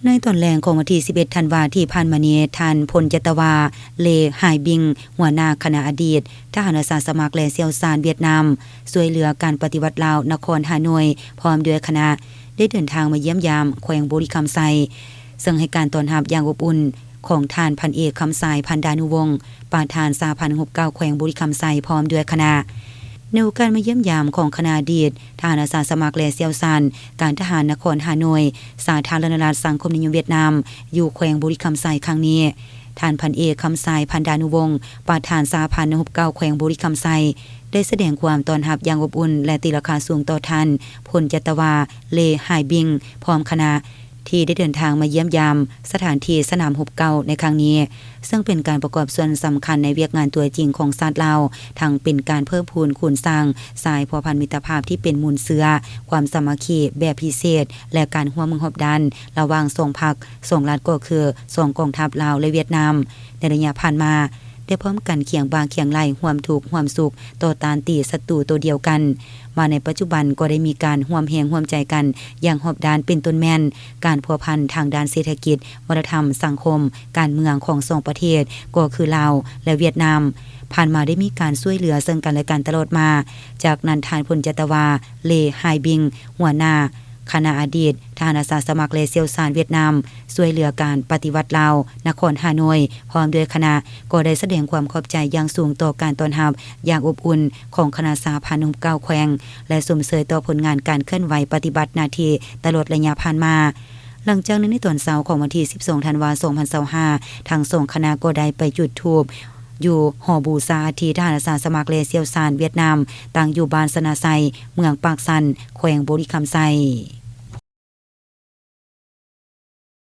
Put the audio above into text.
ໃນຕອນແລງຂອງວັນທີສິບເອັດ ທັນວາທີ່ຜ່ານມານີ້, ທ່ານ ພົນຈັດຕະວາ ເລ ຫາຍບິງ ຫົວໜ້າຄະນະອາດີດທະຫານອາສາສະໝັກ ແລະ ຊ່ຽວຊານຫວຽດນາມ ຊ່ວຍເຫຼືອການປະຕິວັດລາວ ນະຄອນຮ່າໂນ້ຍ ພ້ອມດ້ວຍຄະນະ ໄດ້ເດີນທາງມາຢ້ຽມຢາມແຂວງບໍລິຄຳໄຊ, ເຊິ່ງໃຫ້ການຕ້ອນຮັບຢ່າງອົບອຸ່ນຂອງທ່ານ ພັນເອກ ຄຳຊາຍ ພັນດານຸວົງ ປະທານສະຫະພັນຮຸບເກົ້າແຂວງບໍລິຄຳໄຊ ພ້ອມດ້ວຍຄະນະ. ໃນໂອກາດມາຢ້ຽມຢາມຂອງຄະນະອາດີດ ທະຫານອາສາສະໝັກ ແລະ ຊ່ຽວຊານການທະຫານນະຄອນຮ່າໂນ້ຍ ສາທາລະນະລັດສັງຄົມນິຍົມຫວຽດນາມ ຢູ່ແຂວງບໍລິຄຳໄຊຄັ້ງນີ້, ທ່ານ ພັນເອກ ຄຳຊາຍ ພັນດານຸວົງ ປະທານສະຫະພັນຮຸບເກົ້າແຂວງບໍລິຄຳໄຊ ໄດ້ສະແດງຄວາມຕ້ອນຮັບຢ່າງອົບອຸ່ນ ແລະ ຕີລາຄາສູງຕໍ່ທ່ານ ພົນຈັດຕະວາ ເລ ຫາຍບິງ ພ້ອມຄະນະ ທີ່ໄດ້ເດີນທາງມາຢ້ຽມຢາມສະຖານທີ່ສະໜາມຮົບເກົ່າໃນຄັ້ງນີ້, ເຊິ່ງເປັນການປະກອບສ່ວນສຳຄັນໃນວຽກງານຕົວຈິງຂອງຊາດລາວ, ທັງເປັນການເພີ່ມພູນຄູນສ້າງສາຍພົວພັນມິດຕະພາບທີ່ເປັນມູນເຊື້ອ, ຄວາມສາມັກຄີແບບພິເສດ ແລະ ການຮ່ວມມືຮອບດ້ານລະຫວ່າງສອງພັກ, ສອງລັດ ກໍຄືສອງກອງທັບລາວ ແລະ ຫວຽດນາມ ໃນໄລຍະຜ່ານມາ ໄດ້ພ້ອມກັນຄຽງບ່າຄຽງໄຫຼ່ຮ່ວມທຸກຮ່ວມສຸກຕໍ່ຕ້ານຕີສັດຕູໂຕດຽວກັນ. ມາໃນປັດຈຸບັນກໍໄດ້ມີການຮ່ວມແຮງຮ່ວມໃຈກັນຢ່າງຮອບດ້ານ ເປັນຕົ້ນແມ່ນການພົວພັນທາງດ້ານເສດຖະກິດ, ວັດທະນະທຳ, ສັງຄົມ, ການເມືອງຂອງສອງປະເທດ ກໍຄືລາວ ແລະ ຫວຽດນາມ. ຜ່ານມາໄດ້ມີການຊ່ວຍເຫຼືອເຊິ່ງກັນແລະກັນຕະຫຼອດມາ. ຈາກນັ້ນ ທ່ານ ພົນຈັດຕະວາ ເລ ຫາຍບິງ ຫົວໜ້າຄະນະອາດີດທະຫານອາສາສະໝັກ ແລະ ຊ່ຽວຊານຫວຽດນາມ ຊ່ວຍເຫຼືອການປະຕິວັດລາວ ນະຄອນຮ່າໂນ້ຍ ພ້ອມດ້ວຍຄະນະ ກໍໄດ້ສະແດງຄວາມຂອບໃຈຢ່າງສູງຕໍ່ການຕ້ອນຮັບຢ່າງອົບອຸ່ນຂອງຄະນະສະຫະພັນຮຸບເກົ້າແຂວງ ແລະ ຊົມເຊີຍຕໍ່ຜົນງານການເຄື່ອນໄຫວປະຕິບັດໜ້າທີ່ຕະຫຼອດໄລຍະຜ່ານມາ. ຫຼັງຈາກນັ້ນໃນຕອນເຊົ້າຂອງວັນທີສິບສອງ ທັນວາ ສອງພັນຊາວຫ້າ ທັງສອງຄະນະກໍໄດ້ໄປຈຸດທູບຢູ່ຫໍບູຊາອາທິທະຫານອາສາສະໝັກ ແລະ ຊ່ຽວຊານຫວຽດນາມ ຕັ້ງຢູ່ບ້ານຊະນະໄຊ ເມືອງປາກຊັນ ແຂວງບໍລິຄຳໄຊ.